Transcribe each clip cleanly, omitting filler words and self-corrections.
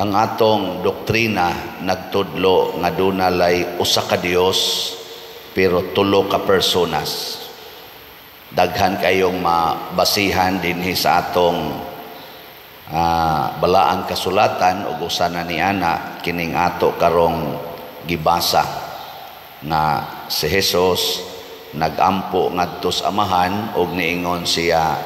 Ang atong doktrina nagtudlo nga duna lay usa ka Dios pero tulo ka personas. Daghan kayong mabasihan dinhi sa atong balaang kasulatan ug usa na niana kining ato karong gibasa nga si Jesus nagampo ngadto sa Amahan ug niingon siya,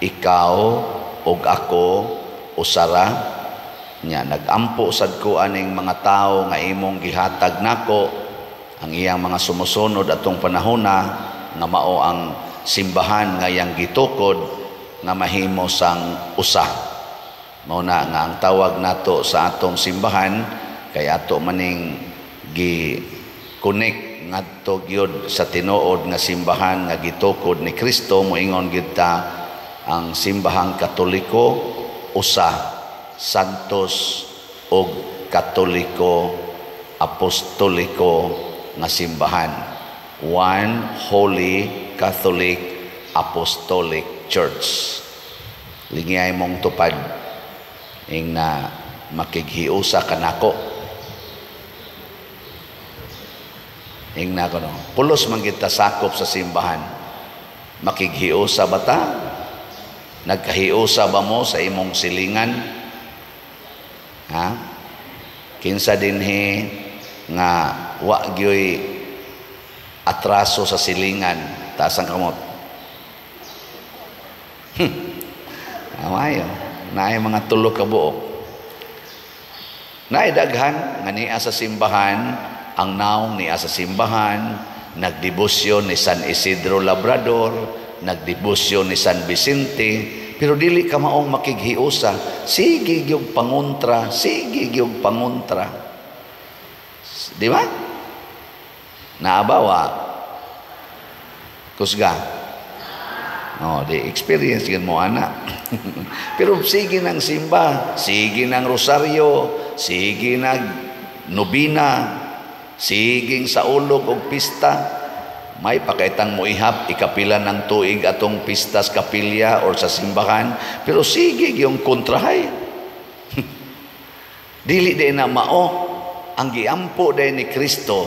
"Ikaw ug ako usara." Nya nagampo sad ko aning mga tawo nga imong gihatag nako, ang iyang mga sumusunod atong panahona nga mao ang simbahan nga iyang gitukod nga mahimo sang usa. Mao na nga ang tawag nato sa atong simbahan kay ato maning gi connect ngadto gyud sa tinuod nga simbahan nga gitukod ni Kristo. Moingon gyud ta ang Simbahang Katoliko usa, Santos ug Katoliko Apostoliko nga simbahan. One Holy Catholic Apostolic Church. Lingiyay mong tupad ing na makighiusa kanako. Ing na kono. Pulos man gid ta sakop sa simbahan. Makighiusa ba ta? Nagkahiusa ba mo sa imong silingan? Ha? Kinsa dinhi nga wa gyoy atraso sa silingan? Taas ang kamot. Amayo, naay mga tulo ka buok. Naay daghan nga niya sa simbahan, ang naong niya sa simbahan, nagdebosyon ni San Isidro Labrador, nagdebosyon ni San Vicente, pero dili ka maong makighiusa, sige gyud pangontra, sige gyud pangontra. Di ba? Naabawa. Kusga. No, di experience gyud mo ana. Pero sige nang simba, sige nang rosaryo, sige nag nobina, siging sa ulog og pista. May pakaitang mo ihap, ikapila ng tuig atong pista sa kapilya or sa simbahan, pero sige yung kontrahay. Dili di na mao ang giampo day ni Kristo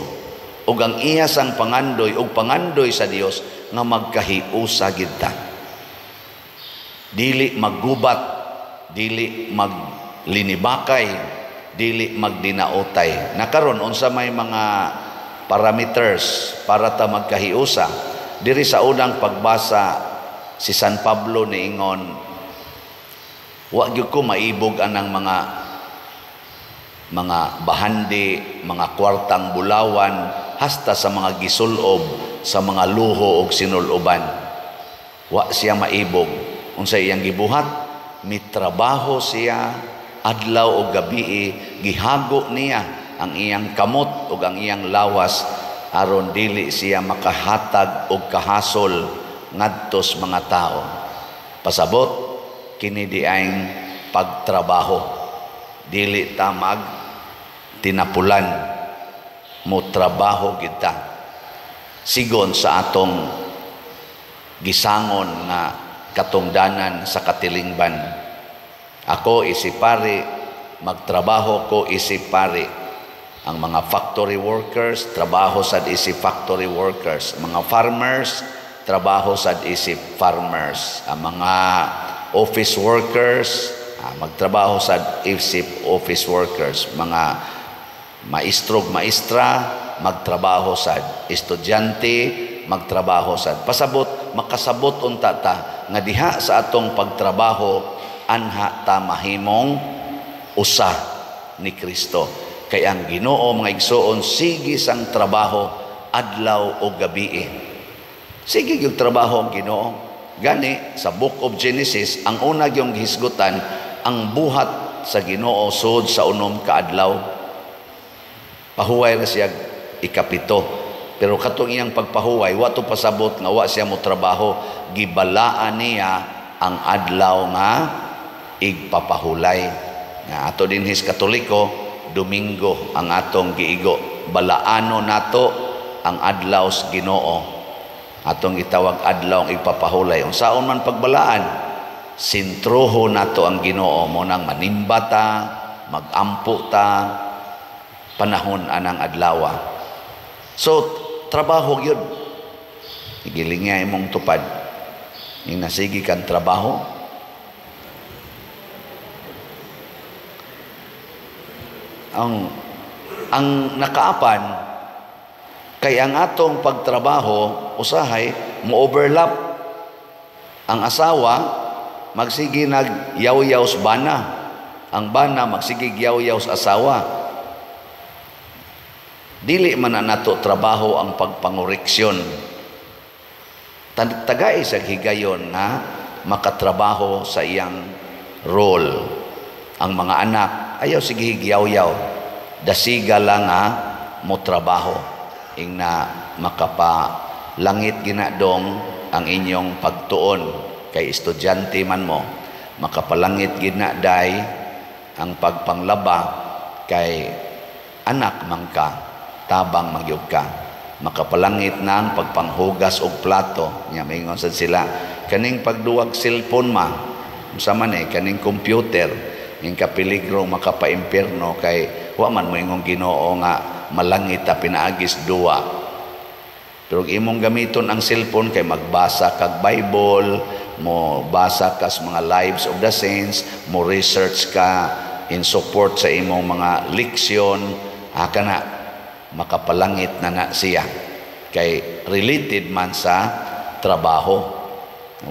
ug ang iya sang pangandoy ug pangandoy sa Dios nga magkahiusa gid ta. Dili maggubat, dili maglinibakay, dili magdinaotay. Nakaron unsa may mga parameters para ta magkahiusa? Diri sa unang pagbasa, si San Pablo niingon, wa gyud ko maibog anang mga bahandi, mga kwartang bulawan, hasta sa mga gisulob sa mga luho og sinuloban. Wa siya maibog. Unsa iyang gibuhat? Mitrabaho siya adlaw og gabii, gihago niya ang iyang kamot ug ang iyang lawas aron dili siya makahatag og kahasol ngadto sa mga tao. Pasabot kini diay pagtrabaho. Dili ta mag tinapulan, mo trabaho kita sigon sa atong gisangon nga katungdanan sa katilingban. Ako isip pari, magtrabaho ko isip pari. Ang mga factory workers, trabaho sad isip factory workers. Mga farmers, trabaho sad isip farmers. Ang mga office workers, magtrabaho sad isip office workers. Mga maestrog maestra, magtrabaho sad. Estudyante, magtrabaho sad. Pasabot, makasabot unta ta nga diha sa atong pagtrabaho anha ta mahimong usa ni Kristo. Kay ang Ginoo, mga igsoon, sige sang trabaho adlaw o gabi. Sige yung trabaho ang Ginoo. Gani sa Book of Genesis, ang una yung gihisgutan ang buhat sa Ginoo sud sa 6 ka adlaw. Pahuway ra siya 7. Pero katong iyang pagpahuway, wa to pasabot nga wa siya mo trabaho, gibalaan niya ang adlaw nga igpapahulay. Nga ato dinhis Katoliko, Domingo ang atong giigo. Balaano nato ang adlaw sa Ginoo. Atong gitawag adlaw ang igpapahulay. Unsaon man pagbalaan, sintroho nato ang Ginoo mo nang manimbata, magampo ta panahon anang adlaw. So trabaho gyud. Gilingay imong tupad. Ing nasigi kan trabaho. Ang nakaapan kay ang atong pagtrabaho usahay mo overlap. Ang asawa magsige nag yaw-yaw sa bana, ang bana magsige yaw-yaw sa asawa. Dili man na nato trabaho ang pagpangoreksyon. Tagay sa higayon nga makatrabaho sa iyang role. Ang mga anak ayaw sige yaw-yaw, dasiga lang mo trabaho ing na makapalangit ginadong ang inyong pagtuon kay estudyante man mo, makapalangit ginaday ang pagpanglaba kay anak man ka, tabang magyug ka, makapalangit na ang pagpanghugas og plato. Nya maingon sad sila kaning pagduwag cellphone ma unsa man kaning computer ing kapeligro makapaimpierno kay wa man moingong Ginoo nga malangit ta pinaagis duwa. Pero imong gamiton ang cellphone kay magbasa kag Bible, mo basa kas mga lives of the saints, mo research ka in support sa imong mga leksyon, kana makapalangit na na siya kay related man sa trabaho.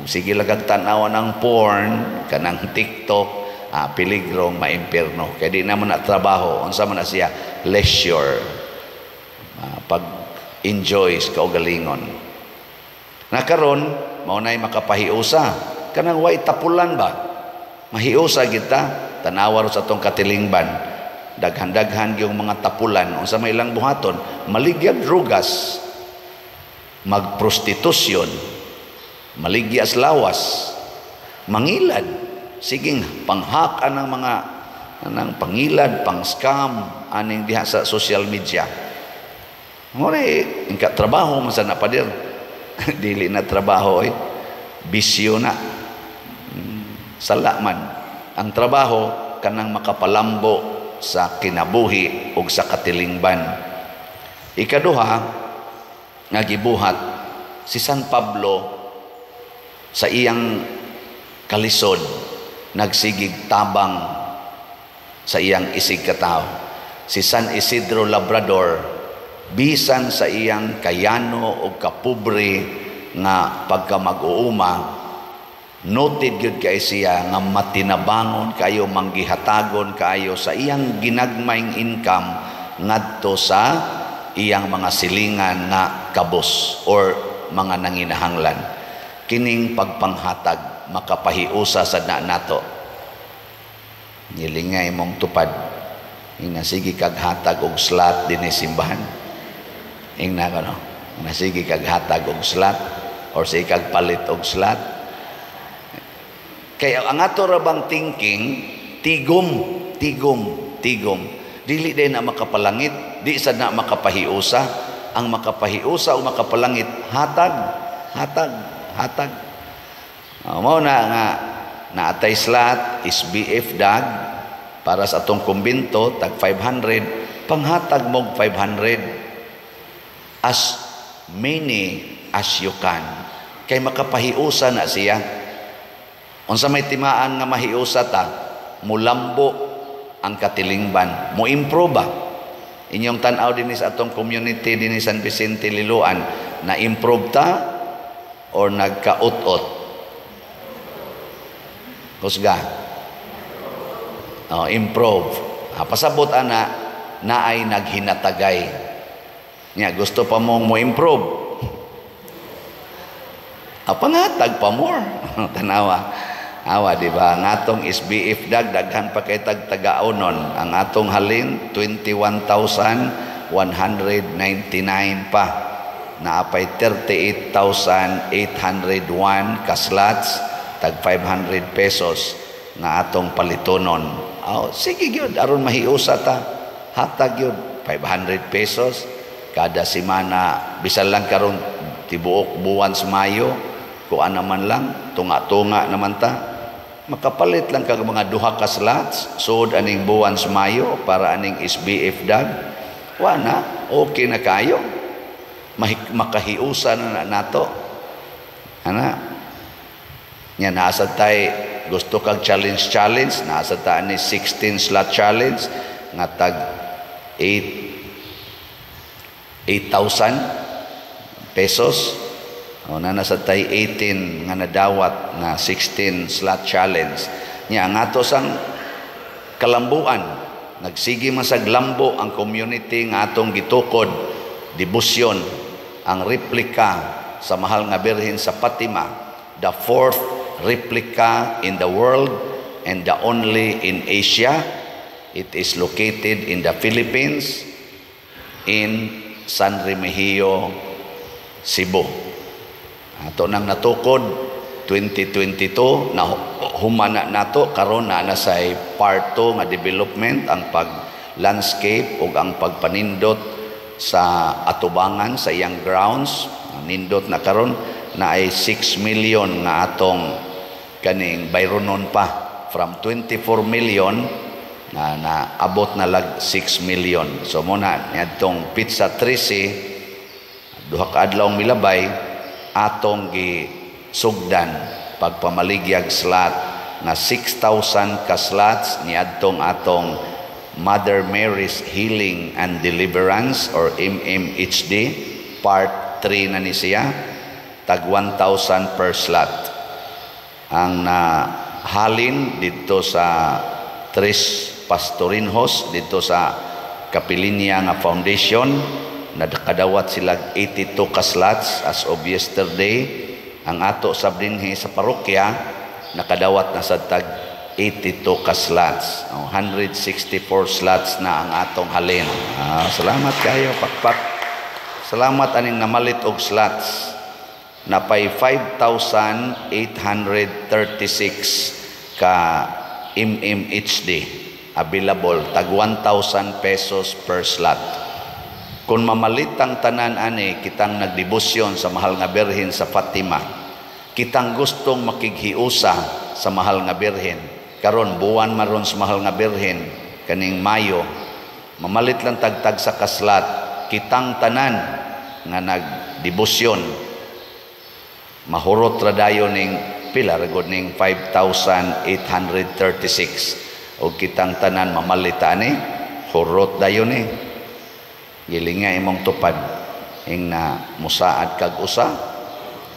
Ug sige lang kag tan-awan ang porn kanang TikTok, piligrong maimpierno kay di naman na trabaho. Unsa man na siya? Leisure, pag enjoy sa kaugalingon. Na karon mao nay makapahiusa kanang way tapulan ba, mahiusa kita. Tanawa sa atong katilingban, daghan-daghan yung mga tapulan. Unsa may ilang buhaton? Maligyag drugas, magprostitusyon, maligyas lawas, mangilad, siging panghak anang mga anang pangilad, pang-scam aning diha sa social media. Ngore ingka trabaho man sa na pader. Dili na trabaho bisyo na. Sala man ang trabaho kanang makapalambo sa kinabuhi ug sa katilingban. Ikaduha nga gibuhat si San Pablo sa iyang kalisod, nagsigig tabang sa iyang isig katawo. Si San Isidro Labrador, bisan sa iyang kayano o kapobre nga pagka mag-uuma, noted gyud kay siya nga matinabangon kayo, manggihatagon kayo sa iyang ginagmayng income ngadto sa iyang mga silingan nga kabos or mga nanginahanglan. Kining pagpanghatag makapahiusa sa na nato. Nilingay mong tupad, inasigi kag hatag og slot dinhi simbahan. Ingna ko no, nasigi kag hatag og slot or sige kag palit og slot. Kaya ang ato ra bang thinking, tigom, tigom, tigom. Dili din na makapalangit, di sad na makapahiusa. Ang makapahiusa o makapalangit, hatag, hatag, hatag. Mao na nga naatay slot SBF dag para sa atong kumbinto tag 500, panghatag mog 500 as many as you can kay makapahiusa na siya. Unsa may timaan nga mahiusa ta, mulambo ang katilingban, mo improve ba. Inyong tan-aw dinhi sa atong community dinhi San Vicente Liloan, na improve ta or nagkaut-ot? Kusga. Oh, improve. Pasabot ana naay naghinatagay. Nya gusto pa mong mo improve. Pangatag pa more. Tanawa. Awa, di ba? Ang atong SBF dag, daghan pa kay tag tagaonon. Ang atong halin, 21,199 pa. Naapay 38,801 kaslots, tag 500 pesos nga atong palitonon. Oh, sige gyud, aron mahiusa ta. Hatag gyud, 500 pesos kada semana, bisan lang karon tibuok buwan sa Mayo, kuan naman lang, tunga-tunga naman ta. Makapalit lang kag mga duha ka slots sud aning buwan sa Mayo para aning SBF dag. Wa na, okay na kayo. Makahiusa na, na nato. Ana. Nya nasa tay gusto kag challenge challenge, nasa ta ni 16 slot challenge nga tag 8 8,000 pesos. O na nasa tay 18 nga nadawat na 16 slot challenge. Nya ang ato sang kalambuan, nagsige man sag lambo ang community nga atong gitukod debosyon ang replika sa Mahal nga Birhen sa Fatima, the fourth replica in the world and the only in Asia. It is located in the Philippines, in San Remigio, Cebu. Ato nang natukod 2022 na humana nato. Karon na na say part 2 nga development, ang pag landscape ug ang pagpanindot sa atubangan sa iyang grounds. Nindot na karon na ay 6 million nga atong kaning bayronon pa. From 24 million na naabot na lag 6 million. So mo na niadtong petsa 13, duha ka adlaw milabay, atong gisugdan pagpamaligyag slot na 6,000 ka slots niadtong atong Mother Mary's Healing and Deliverance or MMHD part 3 na ni siya, tag 1,000 per slot. Ang nahalin dito sa Tres Pastorinhos dito sa Kapilinya nga foundation, nakadawat sila 82 ka slots as of yesterday. Ang ato sa dinhi sa parokya, nakadawat na sa tag 82 ka slots. Oh, 164 slots na ang atong halin. Salamat kayo, pakpak. Salamat aning namalit og slots. Napay 5,836 ka MMHD available, tag 1,000 pesos per slot. Kung mamalit ang tanan ani, kitang nagdebosyon sa Mahal nga Birhen sa Fatima, kitang gustong makighiusa sa Mahal nga Birhen, karon buwan maron sa Mahal nga Birhen kaning Mayo, mamalit lang tagtag sa ka slot, kitang tanan nga nagdebosyon, mahurot ra dayon ning pila ra gud ning 5,836. Og kitang tanan mamalit ani, hurot dayon ni. Gilinga imong tupad ing na musaad kag usa,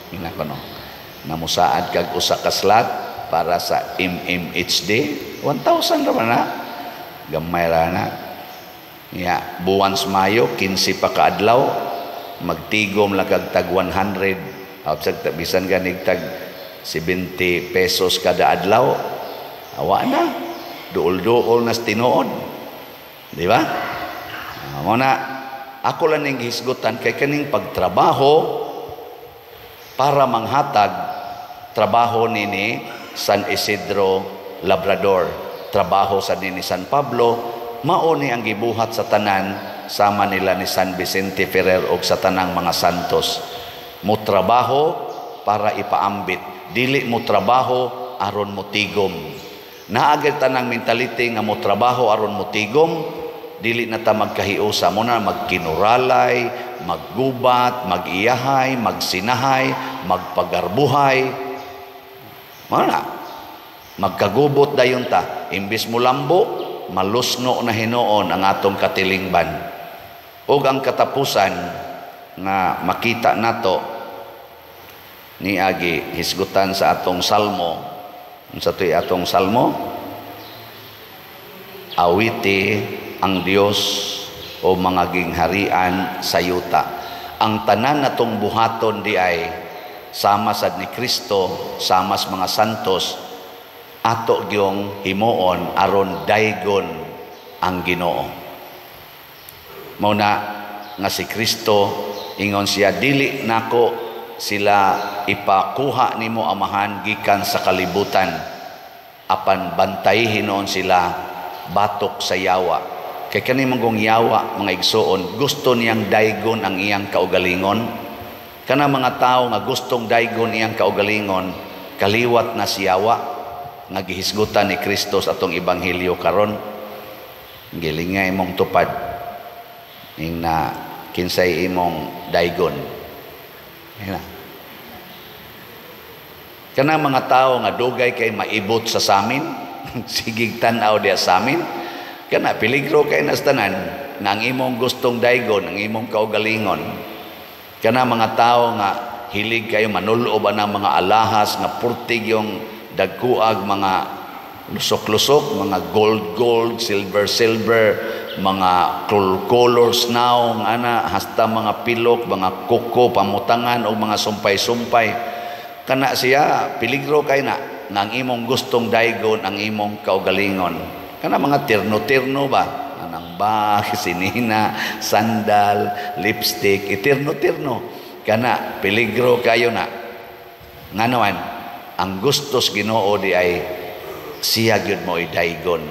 ing kono na musaad kag usa ka slot para sa MMHD, 1,000 ra man na, gamay ra na. Ya, buwan sa Mayo, 15 pa ka adlaw, magtigom lang kag tag 100, outside bisan ganig tag 70 pesos kada adlaw, awa na, duol-duol na sa tinuod, di ba? Mo na ako lang ning hisgutan kay kaning pagtrabaho para manghatag, trabaho nini San Isidro Labrador, trabaho sa nini San Pablo, mao ni ang gibuhat sa tanan sama nila ni San Vicente Ferrer og sa tanang mga santos. Mo trabaho para ipaambit, dili mo trabaho aron mo tigom. Naagay tanang mentality nga mo trabaho aron mo tigom, dili na ta magkahiusa. Mo na magkinuralay, maggubat, magiyahay, magsinahay, magpagarbuhay. Mo na magkagubot dayon ta. Imbis mo lambo, malusno na hinuon ang atong katilingban. Ug ang katapusan nga makita nato niagi hisgutan sa atong salmo. Unsa to'y atong salmo? Awiti ang Dios o mga gingharian sa yuta. Ang tanan natong buhaton di ay sama sad ni Kristo, sama sa mga santos, ato gyong himuon aron daygon ang Ginoo. Mao na nga si Kristo ingon siya, "Dili nako sila ipakuha nimo, Amahan, gikan sa kalibutan, apan bantay hinuon sila batok sa yawa." Kay kani manggong yawa, mga igsuon, gusto niyang daygon ang iyang kaugalingon. Kana mga tao nga gustong daygon iyang kaugalingon, kaliwat na siyawa. nga gihisgutan ni Kristo sa atong ebanghelyo karon. Gilinga imong tupad ing na kinsay imong daygon. Ina. Kana mga tao nga dugay kay maibot sa samin, sigig tan-aw diya sa amin, kana peligro kay nas tanan nga ang imong gustong daygon, ang imong kaugalingon. Kana mga tao nga hilig kayo manulob ang mga alahas nga purtig yung dagkuag mga lusok-lusok, mga gold-gold, silver-silver, mga colors now, ana, hasta mga pilok, mga kuko, pamutangan, o mga sumpay-sumpay. Kana siya, peligro kay na, nga ang imong gustong daygon, ang imong kaugalingon. Kana mga terno-terno ba? Anang bag, sinina, sandal, lipstick, iterno-terno. Kana, peligro kayo na. Ngano, ang gustos Ginoo di ay siya gyud mo daygon.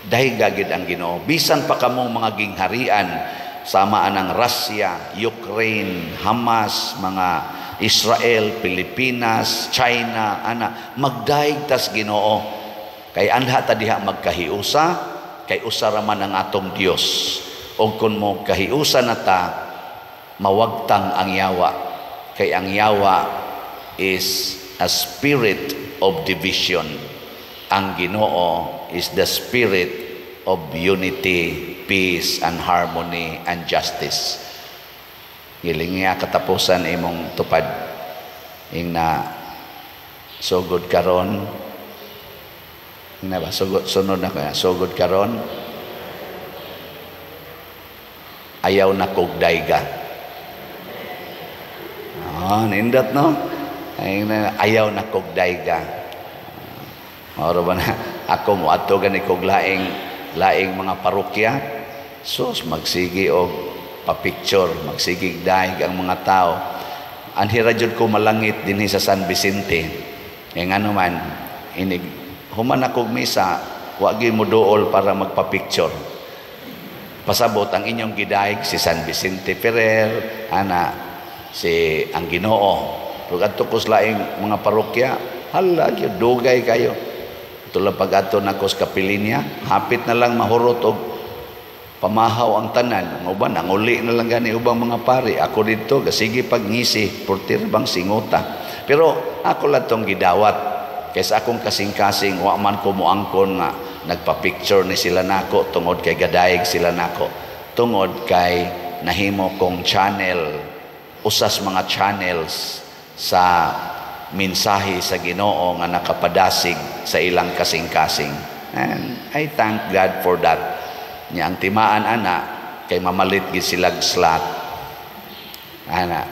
Dayga gyud ang Ginoo. Bisan pa kamong mga gingharian, sama anang Russia, Ukraine, Hamas, mga Israel, Pilipinas, China, ana, magdaig tas Ginoo. Kay anha ta diha magkahiusa, kay usa ra man ang atong Dios. Og kun mo kahiusa na ta, mawagtang ang yawa. Kay ang yawa is a spirit of division. Ang Ginoo is the spirit of unity, peace, and harmony, and justice. Giling katapusan imong tupad. Ing na sugod karon na ba, sugod, sunod na kaya, sugod karon ayaw na kog dayga. Ah, nindot no? Ayaw na kog dayga. Mao ba na ako moadto gani kog laing laing mga parokya, sus, magsigi og pa-picture, magsigig daig ang mga tao. Anhi ra jud ko malangit dinhi sa San Vicente. Kay ngano man inig human akog misa, wa gyud mo duol para magpa-picture. Pasabot ang inyong gidaig si San Vicente Ferrer, ana si ang Ginoo. Pero adto ko sa laing mga parokya, hala gyud dugay kayo. Tulad pag-adto nako sa Kapilinya, hapit na lang mahurot og pamahaw ang tanan. Ang uban, ang uli na lang gani ubang mga pari. Ako dito, gasige pag ngisi, portir bang singuta. Pero ako lang tong gidawat. Kaysa akong kasing-kasing, wa man ko moangkon nga nagpa-picture ni sila nako tungod kay gadaig sila nako. Tungod kay nahimo kong channel, usas mga channels sa mensahe sa Ginoo nga nakapadasig sa ilang kasing-kasing. And I thank God for that. Nya ang timaan ana kay mamalit gid sila slot. Ana,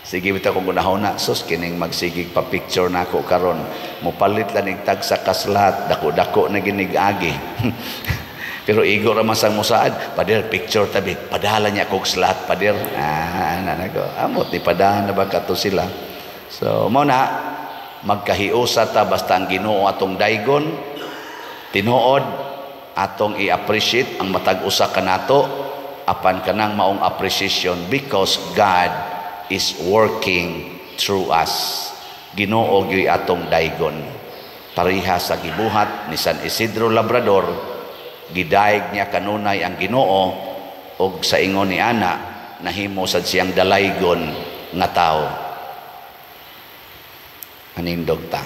sige bitaw kung gunahon na, sus, kining magsigig pa picture nako karon. Mopalit lang nig tagsa ka slot, dako-dako na ginig agi. Pero igo ra man sang musaad, "Pader, picture tabi, padala niya kog slot, pader." Ah, ana nako. Amot ni padahan na ba kato sila. So, mao na magkahiusa ta basta ang Ginoo atong daygon, tinuod atong i-appreciate ang matag usa kanato, apan kanang maong appreciation because God is working through us. Ginoo gyud atong daygon. Pareha sa gibuhat ni San Isidro Labrador, gidayeg niya kanunay ang Ginoo og sa ingon ni ana nahimo sad siyang dalaygon nga tawo. Anindog ta.